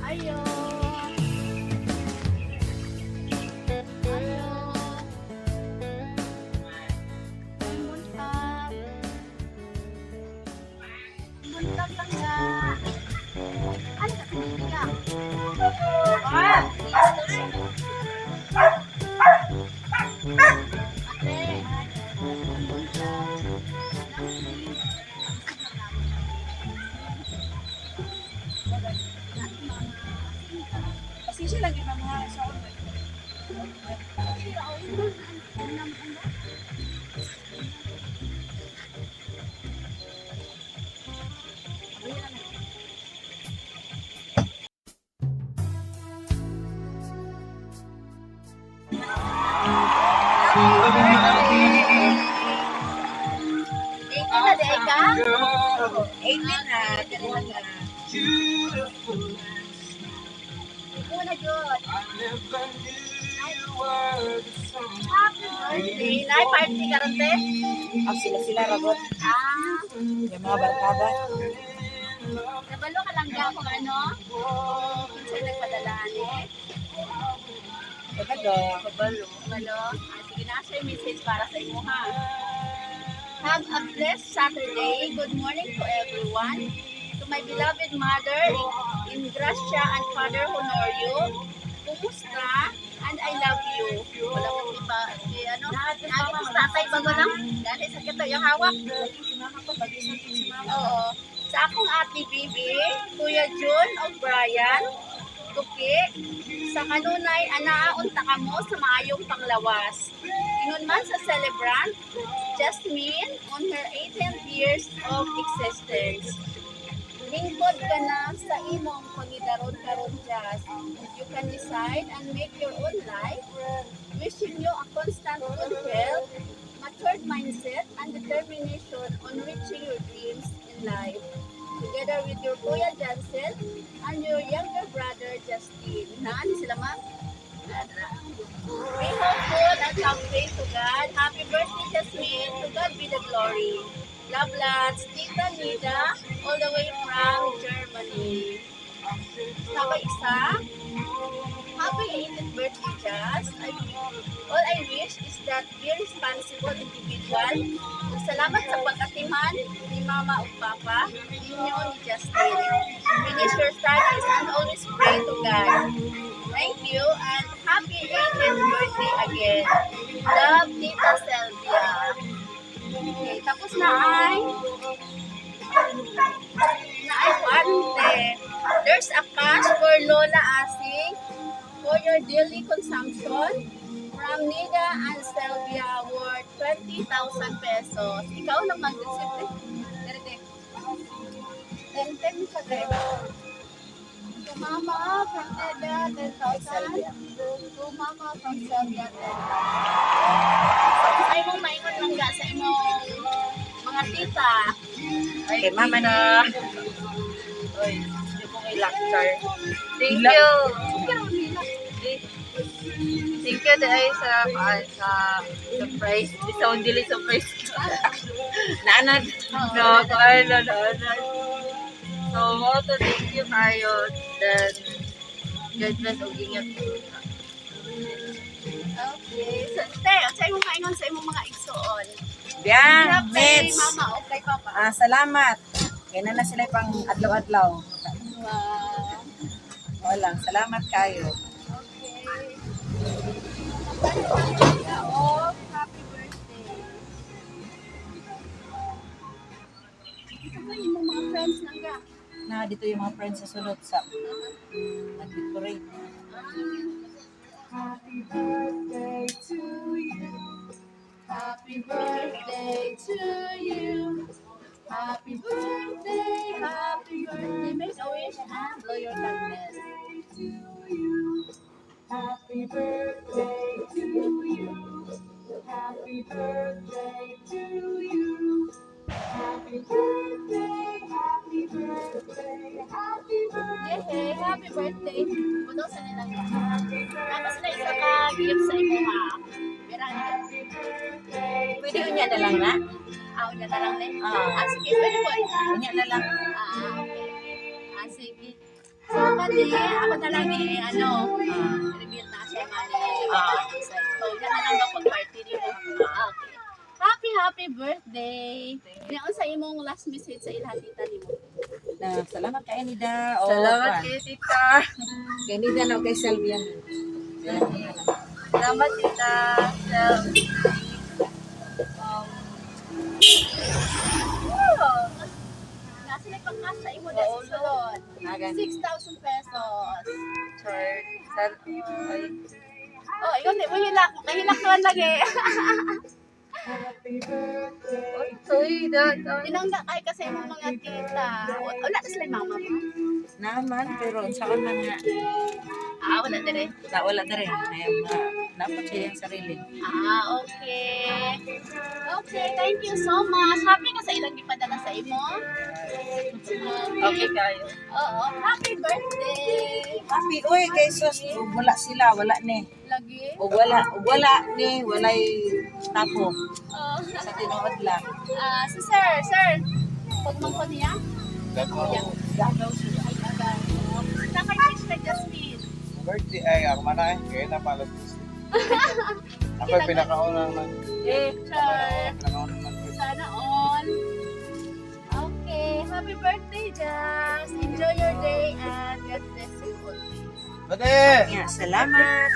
Ayo. Ayo. Buntag. Buntag lang nga. Ano ka ka? Ah! Ate. Buntag. Pasensya lang yung mga sa Eighteen na di ay ka? 18 na. Dalawa na. Una jud. Happy birthday. Nay, party karon te? Ang sila-sila ragot. Ah, Yung mga barkada. nabalo ka lang ga kung ano? Kinsa nagpadala ani? Kabalo. Kabalo. Kabalo. Ah, sige na siya message para sa imo ha. Have a blessed Saturday. Good morning to everyone. To my beloved mother, in Gracia and Father Honorio, kumusta? And I love you. Wala ko iba, eh, ano, naging ko sa tatay bago lang. Dali, sakit to, yung hawak. Oo. Sa akong ate Bibi, Kuya Jun o Brian, Tuki, sa kanunay, anaa unta kamo sa maayong panglawas. Ingon man sa celebrant, Jasmine, on her 18th years of existence. Lingkod ka na sa imong pangidaron karon Jas. You can decide and make your own life. Wishing you a constant good health, matured mindset, and determination on reaching your dreams in life. Together with your Kuya Jansen and your younger brother Justin. Naan sila ma'am? Be hopeful and have faith to God. Happy birthday, Jasmine. To God be the glory. Love lots. Tita Nida, all the way from Germany. Sabay isa. Happy 18th birthday, Jas. All I wish is that be responsible individual. Ug salamat sa pag-atiman ni Mama ug Papa, ninyo ni Justin. Finish your studies and always pray to God. Thank you and happy 18th birthday again. Love, Tita Selvia. Okay, tapos na ay na ay kwante. There's a cash for Lola Asing for your daily consumption from Nida and Selvia worth 20,000 pesos. Ikaw lang mag-receive eh. Dere, dere. 10-10 siya, dere. To Mama from Nida, 10,000. To Mama from Selvia, 10,000. Sa imong maingon lang ga sa imong mga tita. Kay mama na. Oy, hindi ko may lecture. Thank you. Pero nila. Thank you dahil sa surprise. Di sa dili surprise. Naanad. Oo. No, ano, naanad. So, mao to, thank you kayo. Then, God bless ug ingat. Okay. So, te, sa imong maingon sa imong mga igsuon? Biang, Hirap kay Mets. mama o kay papa. Ah, salamat. Kaya na na sila pang adlaw-adlaw. Wow. Wala lang, salamat kayo. Okay. Oh, happy birthday. Ito ba yung mga friends lang ka? Na dito yung mga friends sa sulod sa nag-decorate. Happy birthday to you. Happy birthday to you. Happy birthday, happy birthday. Make a wish and blow your candles. To you. Happy birthday to you. Happy birthday to you. Happy birthday, happy birthday, happy birthday. Yay, happy birthday. Buto sa nilang ba? Happy Tapos na isa ka gift sa imo ha. Mira ni ka. birthday. Pwede unya na lang na? Ah, unya na lang ni. Ah. Ah, sige, pwede po. Unya na lang. Ah, okay. Ah, sige. So, kani, ako na lang eh, ano, reveal na siya mali. Ah. So, yan na lang daw pag-party nimo. Ah, okay. Happy, happy birthday! Yan sa imong last message sa ilhan tita nimo. Na, salamat kay Nida. O, Salamat kwan. kay tita. Kay Nida na o kay Sylvia. Salamat, tita. Sel. Nasa na pang-cash sa imo dahil sa sulod. Agan. 6,000 pesos. Char. Sal. Ay. Oh, ikaw di mo hilak. Kahilak naman lagi. Happy birthday. Oy, sorry, dad. Ay. Tinangga kay kasi imong mga tita. Wala na sila yung mama mo. Naman, pero saan man nga. Ah, wala dire. Na, wala na rin. Ay, mga, napot siya yung sarili. Ah, okay. Okay, thank you so much. Happy ka sa ilang gipadala sa imo? Okay kayo. Oo, happy birthday. Happy, uy, kay sus, ug wala sila, wala ni. Lagi. Ug wala, ug wala ni, walay tapo. Oh. Sa tinuod lang. Ah, si sir, sir. Pag mangko niya? Kuya. Gagaw sila. Ay, agay. Naka-wish kay Jasmine. Birthday ay ako man ay kaya na palos. Ako ay pinakaunang nag Eh, Sure. pinakaunang nag Sana all. Okay, happy birthday, Jas. Enjoy your day and God bless you always. Bate! Nga, salamat.